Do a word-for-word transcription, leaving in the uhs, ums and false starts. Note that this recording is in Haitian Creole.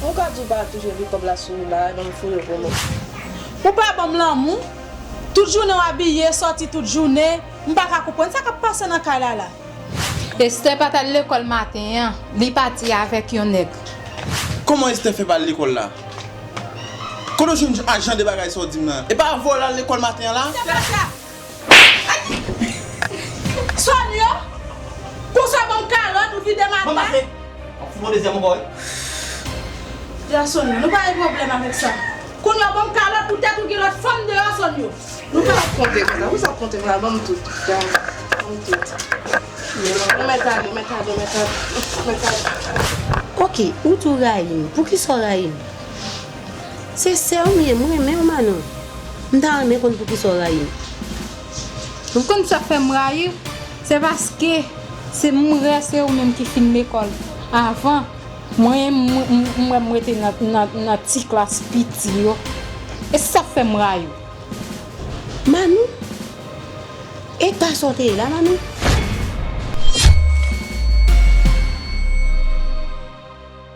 Ou ka di w pa toujou epi kòb la sou ou la, e ban m foure pou mwen. Ou pa ban m lanmou. Tout jounen w abiye, sòti tout jounen. M pa ka konprann sa k ap pase nan kay la la. Esther pa t al lekòl maten an, li pati avèk yon nèg. Kòman Esther fè pa al lekòl la? Kote w jwenn a jan de bagay sa w di m nan? E pa avè w l al lekòl maten an la? Sonyo, konsa ban m kalòt ou vide maten. Bon, pase. Ap fout yon dezyèm ankò, wi. Jason, nou pa gen pwoblèm avèk sa. Kounye a ban m kalòt poutèt ou gen lòt fanm deyò, Sonyo. Nou pa ap konte konsa, wi, sa ap konte konsa, ban m tout. Ban m tout. Ou mèt ale, ou mèt ale, ou mèt ale, ou mèt ale. Ok, ou tou rayi m. Poukisa w rayi m? Se sè w m ye, m renmen w, Manou. M ta renmen konn poukisa w rayi m. Ou konn sa k fè m rayi w? Se paske se m wè se ou menm ki fin lekòl avan. Mwen, m, m, m wè m rete nan, nan, nan ti klas piti yo. E sa k fè m rayi w. Manou? Eta sa w te ye la, Manou?